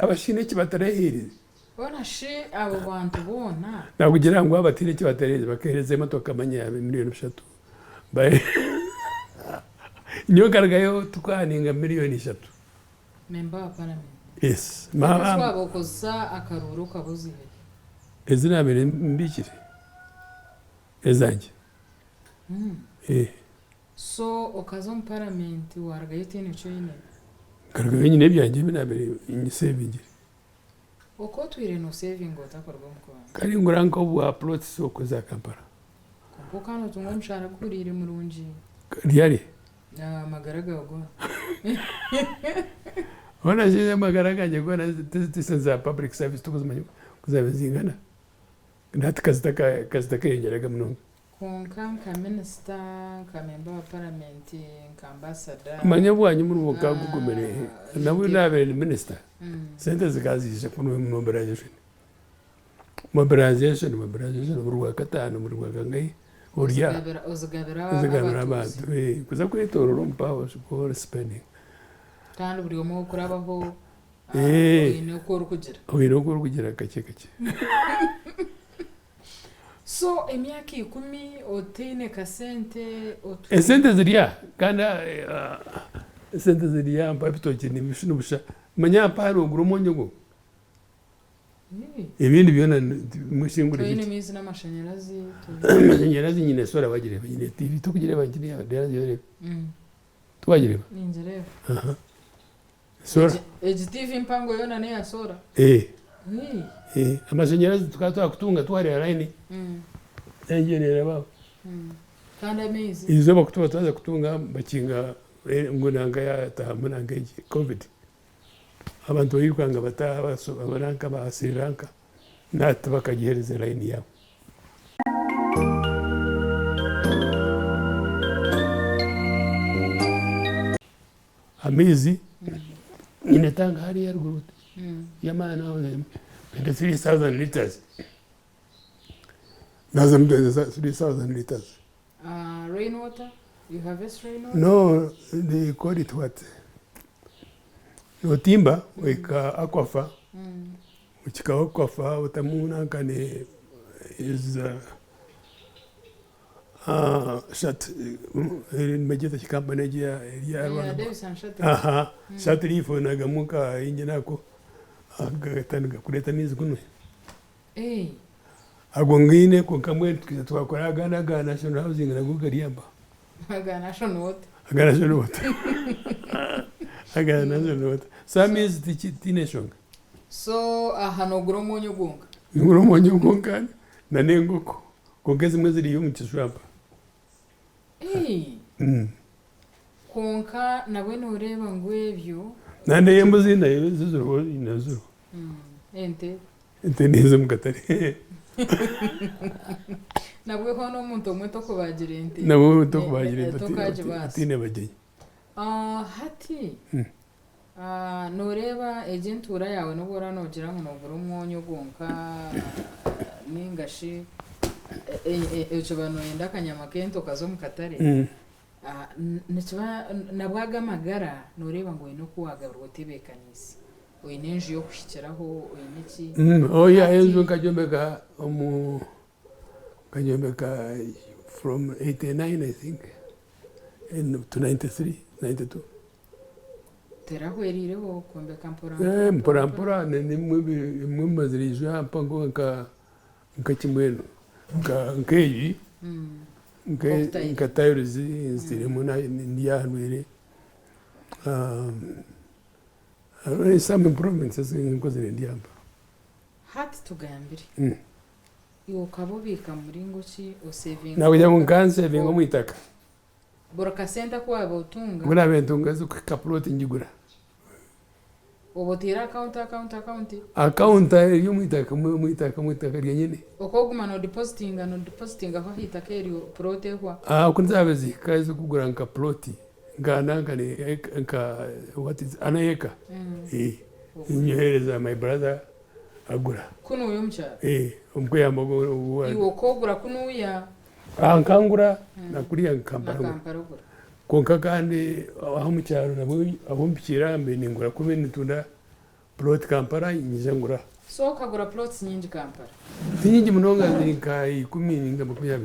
Abashaija eki batareeheereze. Boona shi abo bantu boona. Nakugira ngu abataine eki batareeheereze bakaheereza emotoka manya ya miriyoni bishatu. Nyowe nkarugayo tukahaninga miriyoni 3. Member wa parliament. Yes. Kwonka shi waaba okozesa akaruuru okaba oziiha hi? Ezi naabaire mbiikire ezangye. So okaza omu paramenti waarugayo otaine ki oine? Nkarugayo nyine ebyangye ebi naabaire nseevingire. Oku otwire nooseevinga ota kuruga omu kubanza? Kare ngura nk'obwa plots okwo za Kampala. Kwonka okaba nootunga omushaara guhuriire murungi? Ryari? Amagara gaawe goona. Hoona shi amagara gangye goona ti za public service tokuzimanya oku zaabaire nizingana. Hati ka zitakeyongyeraga munonga. Kwonka nka minisita, nka memba wa paramenti, nka ambasada. Manya obwanyu omurimo gukaba gugumire. Nabwo naabaire ndi minisita, sente zikaba ziija kuruga omu mobilization. Mobilization, mobilization buri Rwakataano, buri Rwakangahi ori aho. Ozigabira Ozigabira abatuuzi. abantu. Kuza kwetoorora omu power ori spending. Kandi buri omwe orikurabaho oine oku orikugira. Oine oku orikugira kakye kakye. So emyaka 10 otaine kasente otwire. Esente ziri aha kandi esente ziri aha mpa ebitookye nibusha manya aha mpaha nogura omwonyo gwonka ebindi byona shingura Toine bikye. maizi n'amashanyarazi. Amashanyarazi nyine solar wagireeba nyine TV tokugireeba nkiriya tiwagireeba? Ningireeba. Solar. Egi TV mpango yoona neya solar? Eh. Amashanyarazi tukaba twakutunga twareba line engyerera baho. Kandi amaizi? Eizooba kutuba twaza kutunga bakinga ngu nanka yatahamu nanka egi covid. Abantu bairukanga bataaha abananka ba Sri Lanka nahati tibakagihereza line yaabo. Amaizi nyine tanka hariya aharuguru y'amaani 23,000 litres naza 23,000 litres. Rain water? You harvest rain water? No, they call it what? Notimba ohika aquifer, okihika aquifer otamu nanka ne is shat nibagyeta ki company egi eya Eya Davis and Shuttles. Aha, Shutleaf onagamu nka engine ako gatandika kureeta amaizi kunwe. Eh. Ago ngaine kwonka mbwenu twija twakora agandi aga National Housing nago garyamba. Aga National Water. Aga National Water. Aga National Water. So amaizi tiki tiine nshonga. So aha nogura omwonyo gwonka? Ningura omwonyo gwonka na n'engoko. Kwonka ezimwe ziriyo omu kishwamba. Eh. Kwonka nabwe noreeba ngu ebyo. Na n'embuzi nayo ziriho nazo ziriho. Ente? Ente nizo omu katare. Nabwe hoona omuntu omwe tokubagira ente. Nabwe tokubagira ente Tokagibaasa. otiine bagyenyi. Hati noreeba egi entuura yaawe nobu oraba nogira ngu nogura omwonyo gwonka ninga shi okiba noyenda akanyama k'ente okaza omu katare, nikiba nabwo ago amagara noreeba ngu oine oku wagaburwa otebeekaniise. Oine enju y'okuhikiraho, oine ki. Oya enju nkagyombeka omu nkagyombeka from 89 I think to 93, 92. Terahweriireho kwombeka mpora mpora? Mpora mpora nimwe mumazire ija mpango nka kimwe enu nka egi nka tiles nzitairemu ndyahanwire hariho some improvements ezi nkozire ndi aha. Hati tugambire, iwe okaba obiika mu muringo ki, osevinga Nakugira ngu nkansevinga omu itaka. Buri kasente aku waaba otunga? Obu naabaire ntunga ezirikuhika plot ngigura. Oba oteire account, account, account? Account eri omu itaka, omu itaka, omu itaka ryenyine. Okoguma nodepositinga, nodepositingaho aha itaka eryo plot ehwa? Ku zaabaire zihika ez'okugura nka plot, nka nanka nka what is an acre, nyohereza my brother agura. Kunuuya omu kyaro? Omu kweyamba ogu. Iwe okogura kunuuya? Aha nkangura na kuriya Kampala Na ngura. Kampala ogura. Kwonka kandi aha omu kyaro nabwo ahu mpikiire aha mbaire ningura kubi nitunda plot Kampala nyija ngura. So okagura plots nyingi Kampala? Ti nyingi munonga ziri nka ikumi ninga 20.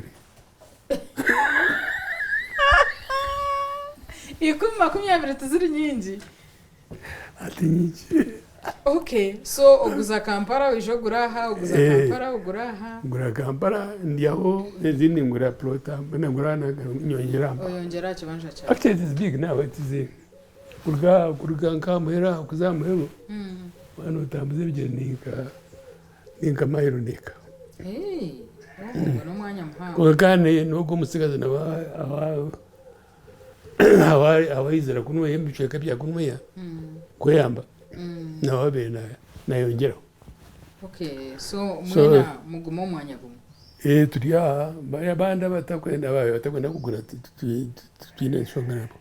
10, 20 tiziri nyingi? Ti nyingi. Okay, so oguza Kampala oija ogura aha, oguza Kampala ogura aha. Ngura Kampala ndyaho ezindi ngura plot aha mbwenu ngura nyongyera aha. Oyongyera aha kibanja kyawe. Actually it is big now it is kuruga kuruga nka aha muheru aha kuza aha muheru waaba notambuza ebigyere ni nka mayiro n'eka. Hey, ogwo n'omwanya muhango. Kwonka kandi n'ogwo omutsigazi nawe awaizire kunweya omu bicweka bya kunweya kweyamba nawe abaire nayongyeraho. Okay, so mwena mugume omwanya gumwe? Eh, turi aha bariya abandi abatakwenda batakwenda kugura titwine enshonga nabo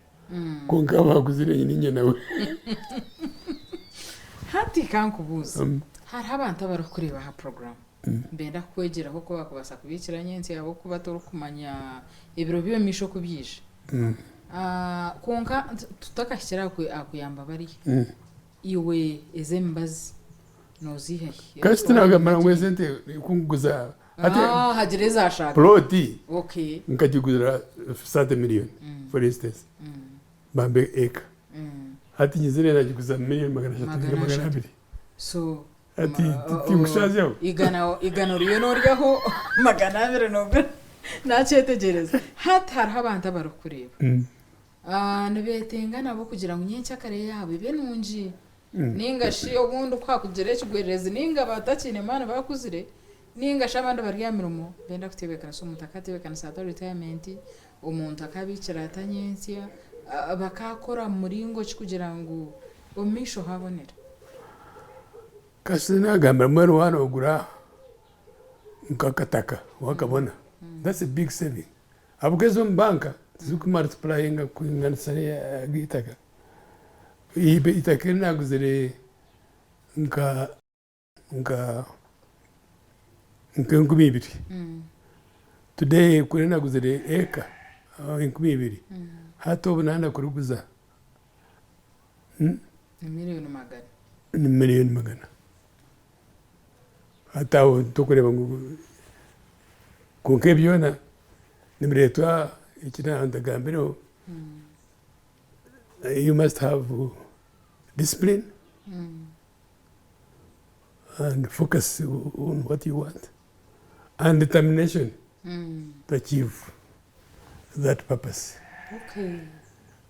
kwonka abaguzire niinye nawe. Hati kankubuuze, hariho abantu abarikukureeba aha puroguraamu nibenda kukwegyeraho oku baakubaasa kubiikira nyentsya ahabw'okuba torikumanya ebiro by'omu maisho oku byaija. Kwonka tutakahikire aha kuyamba bariya, iwe ezi emibazi nooziiha hi? Kasi tinagambira ngu esente kunguza hati Hagire ezashaaga. Plot nkagigurira 30 million for instance bambe eka hati nyizire nagiguza miliyoni 300 Magana ninga magana ashatu. abiri. So Hati tinkushazyaho. 100 oriyo noryaho 200 nogura nakyetegyereza. Hati hariho abantu abarikukureeba. Nibetenga nabo kugira ngu nyenkyakare yaabo ebe nungi. Ninga shi obundi ku hakugira ekigwererezi ninga batakiine maani bakuzire ninga shi abandi bari aha mirimo benda kutebeekanisa omuntu akatebeekanisa ata retirement, omuntu akabiikira ata nyentsya, bakakora mu muringo ki kugira ngu omu maisho habonere? Kasita nagambira mbwenu waaba nogura nk'akataka wakabona that's a big saving ahabw'okuba ez'omu banka tiziriku multiplyinga kwinganisa ag'eitaka. Eitaka eri naguzire nka nka nk'enkumi ibiri today kuri naguzire eka 2000 hati obu nanda kuriguza Ni miriyoni magana. Ni miriyoni magana. Hati aho tokureeba ngu kwonka ebi byona nibireetwa eki nagambireho you must have discipline and focus on what you want and determination to achieve that purpose. Okay.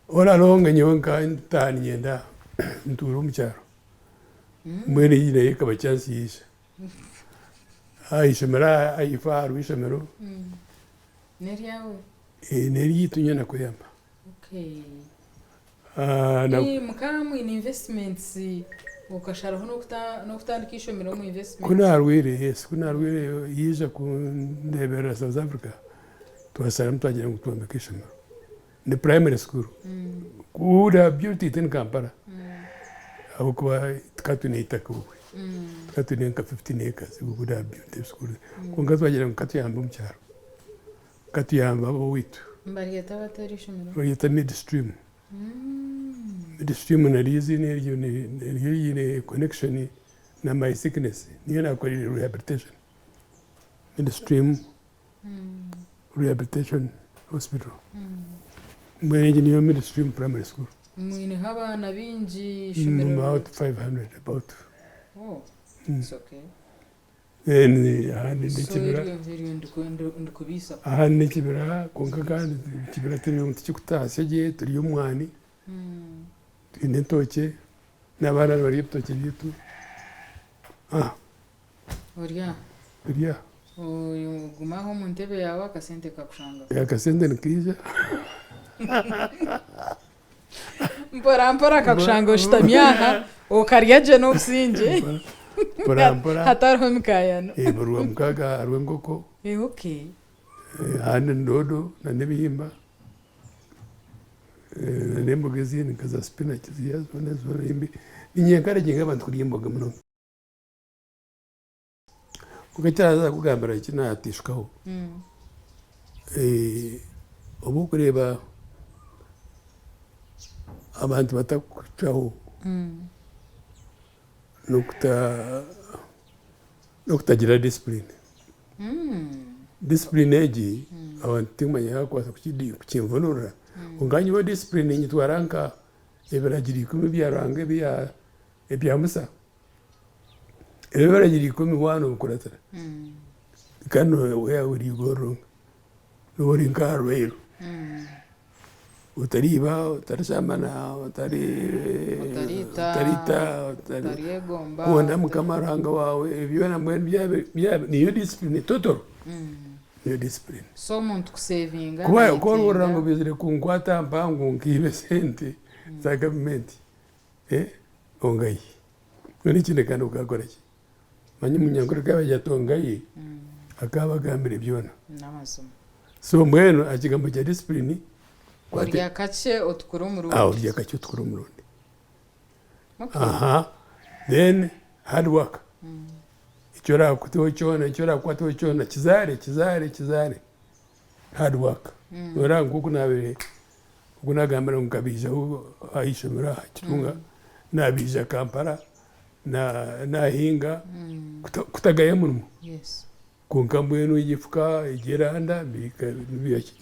All along nyowe nkaba ntaaha niinyenda ntuure omu kyaro mbwenu egi nayo ekaba chance yaija. Aha ishomero aha ahaifo hariho ishomero N'eryawe? N'eryaitu nyowe na Kweyamba. Okay. Ah, na- Eh, mukaba mwine investments okasharaho n'okuta- n'okutandika ishomero omu Ku investments. naarwaire, yes, ku naarwaire yaija kundeeberera South Africa, twasharamu twagira ngu twombeke ishomero. Ni primary school. We would have built it in Kampala ahabw'okuba tukaba twine eitaka obwe. Tukaba twine nka 15 acres, we would have built a school. Kwonka twagira ngu katuyambe omu kyaro, katuyambe ab'owaitu. Nibaryeta bata eryo ishomero? Baryeta Midstream. Midstream naryo eiziina eryo naryo riine connection na my sickness. Niyo naakoreire rehabilitation. Midstream Rehabilitation Hospital. Mbwenu egi niyo Midstream Primary School. Mwineho abaana baingi ishomero? About 500 about. Oh, it's okay. Then ahandi So n'ekibira. eryo eryo ndikubiisa. Ahandi n'ekibira kwonka kandi ekibira turi tikikutaasya gye turi omwani twine entookye n'abaana nibarya ebitookye byaitu. Ah. Ori aha? Ori aha. Ogume aho omu ntebe yaawe akasente kakushanga. Akasente nikaija. Mpora mpora kakushanga oshutami aha okarya gye n'obusingye. Mpora mpora. Hatariho mikaayano. Buri Rwamukaaga hariho enkoko. Okay. Ahandi ni doodo n'ebihimba n'emboga ezindi nka za spinach ziriya zoona zoona. Niinye encouraginga abantu kurya emboga munonga. Kwonka ekiraza kukugambira eki nateishukaho, obu orikureeba abantu batakucwaho n'okutagira discipline. Discipline egi abantu tinkumanya yaaba bakubaasa kukinvunurira kwonka nyowe discipline ninyitwara nka ebiragiro ikumi ebya Ruhanga ebya Musa. Ebiragiro ikumi waaba nobikuratira kandi waaba ori igorora nooba ori nk'aha rweru, otariiba, otarishambana, otariita, kunda mukama Ruhanga waawe, ebyo byona mbwenu byaba niyo discipline total, niyo discipline. So omuntu kusevinga Ku orikuhurira ngu baizire kunkwata mpango nkiiba esente za gavumenti, Ongaye. Mbwenu ekindi kandi okakora ki? Manya omunyankore ku yaabaire ati ongaye, akaba abagambire byona. N'amazima. So mbwenu aha kigambo kya discipline, Orya kakye otukure omurundi. Orya kakye otukure omurundi. Aha, then hard work. Eki orakuteho kyona, eki orakwataho kyona kizaare, kizaare, kizaare. Hard work. Noreeba nk'oku naabaire Ogu nagambira ngu nkabiijaho aha ishomero aha Kitunga, nabiija Kampala, nahinga kutagaya omurimo. Kwonka mbwenu egi efuka, egi eranda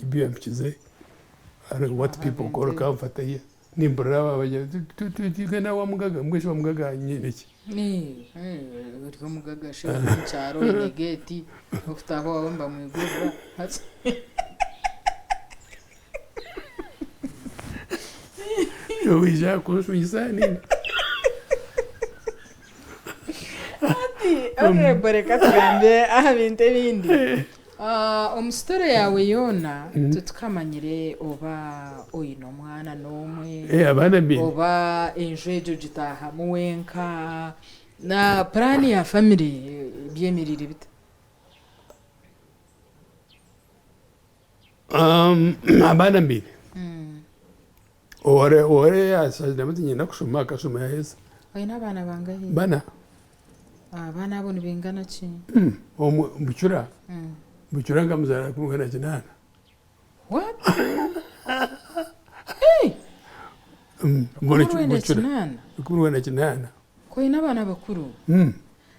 biyampikize what people call comfort here. Nimpurira bagira bati twine wa mugaga, mbwenu shi wa mugaga nyine ki? Ori omugaga shi ori omu kyaro oine geeti, okutaaha owaawe nibamwigurira. Oija kunshwisa ninga? Hati honorable reka tugambe aha bintu ebindi. Ah, omu story yaawe yoona titukamanyire oba oine omwana n'omwe Eh, abaana mbine. oba enju egyo ogitaahamu wenka. Na puraani ya famire byemereire bita? Abaana mbaine. Owari yashaziremu ati niinyenda kushoma akashoma yaheza. Oine abaana bangahi? Bana. Abaana abo nibaingana ki? Omwe Bucura, Bucura nkamuzaara ari kumwe na kinaana. What? Hey! 1908? 18. Ku oine abaana bakuru?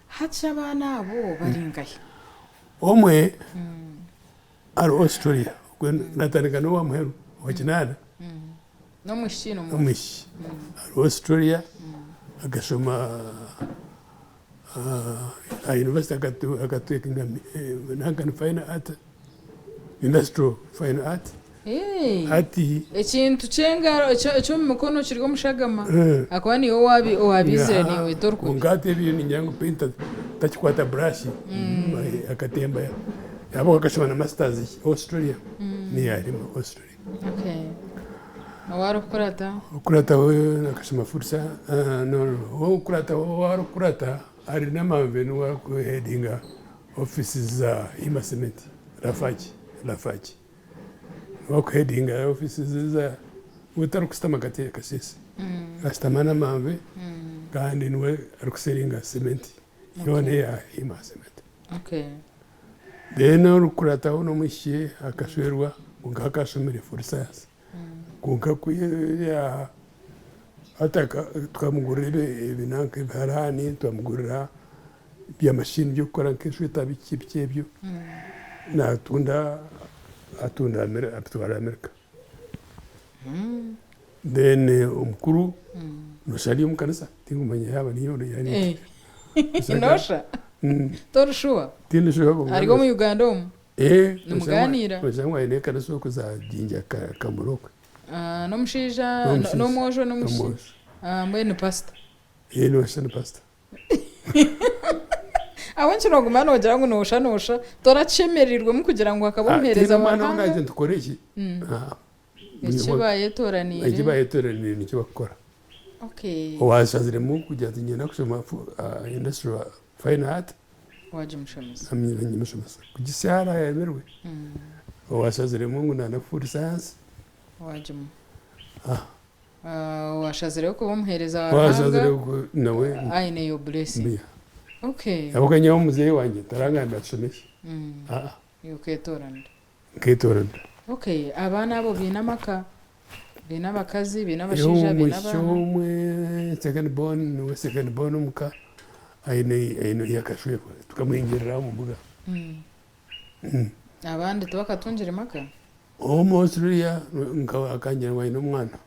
Hati abaana abo bari nkahi? Omwe ari Australia, ogwe natandika n'owa muheru owa kinaana. N'omwishiki n'omwojo? N'omwishiki. Ari Australia akashoma aha university akatekinga nanka fine art, industrial fine art. Hati. Ekintu ky'engaro eky'omu mikono kiri omu shagama ahakuba niiwe owaabiizire naiwe torikubi. Kwonka hati ebyo ningira ngu painter takikwata burashi akatemba yaaba akashoma na masters Australia niyo arimu Australia. Owarikukurata? Okukurata we akashoma food science no no ow'okukurata owarikukurata ari Namanve niwe arikuhedinga offices za Hima Cement Lafarge Lafarge. Wakuhedinga offices za we tarikusitama kasese ashutama n'amanve kandi niwe arikuselinga cement yoona eya Hima cement. Then orikukurataho n'omwishiki akashwerwa kwonka akashomire food science kwonka ku hati tukamugurira ebinanka ebiharani twamugurira bya machine by'okukora nk'eshweta biki biki ebyo natunda atunda abitwara America. Then omukuru noshusha ari omu kanisa tinkumanya yaaba niyo Eh, Nosha? Tori shuwa? Tindi shuwa kwonka Ari omu Uganda omu? Eh, Nimugaaniira? noshusha ngu aine ekanisa okwe za Jinja Kamuri okwe. Ah, N'omushaija N'omushaija. n'omwojo n'omwishiki? N'omwojo. Ah, mbwenu pasita. Eh, noshusha ni pasita. Ahabw'enki nooguma noogira ngu noosha noosha torakishemereirwemu kugira ngu akaba omuheereza wa Tihaine omwana Ruhanga? ongambire nti kora eki. Eki bayetoraniire. Eki bayetoraniire nikyo bakukora. Okay. Owashaziremu kugira ati niinyenda kushoma industrial fine art. Wagimushomesa. Ngimushomesa. Kugisya hare ayemerwe. Owashaziremu ngu nayenda food science. Wagimuha. Owashazireho kuba omuheereza wa Ruhanga nawe aine your blessing. Okay. Ahabw'okuba nyowe muzeeyi wangye tarangambira ati shoma eki. Iwe oketoranira. Nketoranira. Okay, abaana abo baine amaka? Baine abakazi, baine abashaija, baine Omwishiki abaana? omwe second born niwe second born omuka aine aine yakashwerwa tukamuhingirira omu mbuga. Abandi tibakatungire maka? Ow'omu Australia akangira ngu aine omwana,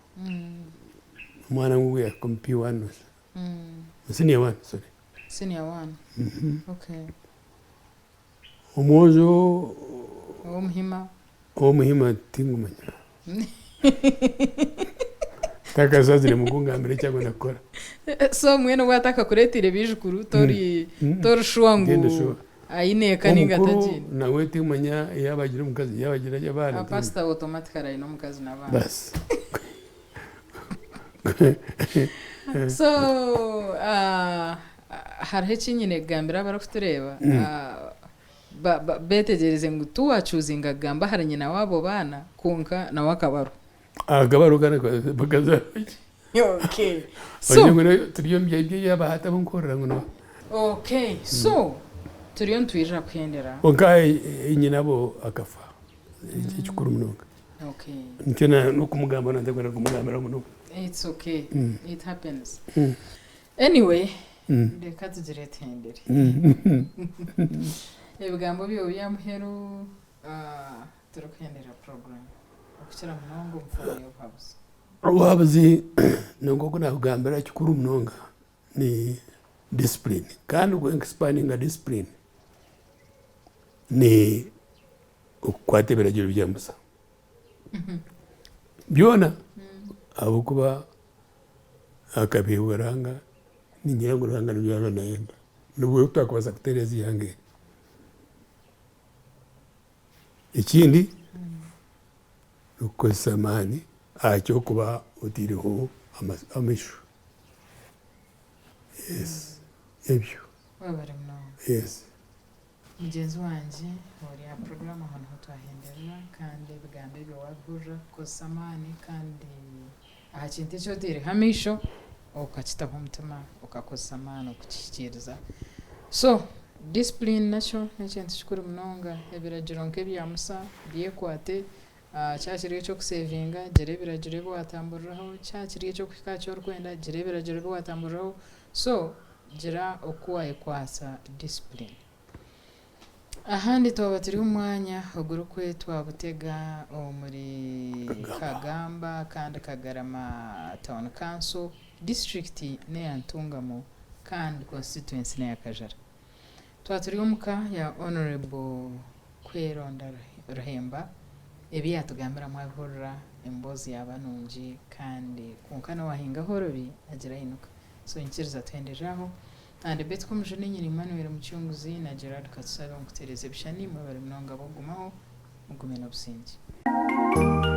omwana ngu yahika omu P1 senior one sorry. Senior one. Okay. Omwojo Ow'omuhima. Ow'omuhima tingumanya. Takasazire mukungambira eki arikwenda kukora. So mbwenu obu atakakureeteire baijukuru tori tori sure ngu Aine eka ninga Omukuru atagiine? nawe timanya yaaba agira omukazi yaaba agira abaana. Ah, pastor automatically aine omukazi n'abaana. Basi. So ah, hariho eki nyine kugambira abarikutureeba ah, ba- ba- beetegyereze ngu tiwacuuzinga kugamba ahari nyina w'abo baana kwonka nawe akaba ariho. Akaba ariho kandi bakazaara ki? Okay. So, Turi omu by'abahati abu nkuhurira ngu nibo. Okay. So, turiyo nitwija kuhendera. Kwonka nyinabo akafa. Ekyo kikuru munonga. Okay. Nikyo n'okumugamba nantekwenda kumugambiraho munonga. It's okay. It happens. Anyway, reka tugire tuhendere. Ebigambo byawe by'aha muheru turikuhendera program. Okukira munonga omu form y'obuhabuzi. Obuhabuzi nk'oku naakugambira kikuru munonga ni discipline kandi ku expandinga discipline ni okukwata ebiragiro bya Musa byona ahabw'okuba akabiheebwa Ruhanga ningira ngu Ruhanga nibyo yaaba naayenda nibwo twakubaasa kutereeza eihanga eri. Ekindi N'okukozesa amaani aha ky'okuba otaireho amaisho. Yes. Ebyo. Webare munonga. Yes. Mugyenzi wangye ori aha puroguraamu aho niho twahenderera kandi ebigambo ebyo waabihurira kozesa amaani kandi aha kintu eki otaireho amaisho okakitaho omutima okakozesa amaani okukihikiiriza. So discipline nakyo n'ekintu kikuru munonga ebiragiro nk'ebya Musa byekwate, kyaba kiri eky'okusevinga gira ebiragiro ebi waatamburiraho, kyaba kiri eky'okuhika aha ki orikwenda gira ebiragiro ebi waatamburiraho so gira oku waayekwatsa discipline. Ahandi twaba turi omu mwanya ogurikwetwa Butega omuri Kagamba kandi Kagarama Town Council, disiturikiti n'eya Ntungamo kandi constituency n'eya Kajara. Twaba turi omu ka ya Honourable Kweronda Ruhemba, ebi yaatugambira mwabihurira, emboozi yaaba nungi kandi kwonka n'owaahinga ahoorobi agira ainuka. So nyikiriza tuhenderere aho. And Beti Komujuni, Nyina Emmanuel Mucunguzi na Gerald Katusabe omu kutereeza ebishushani. Mwebare munonga ab'okugumaho. Mugume n'obusingye.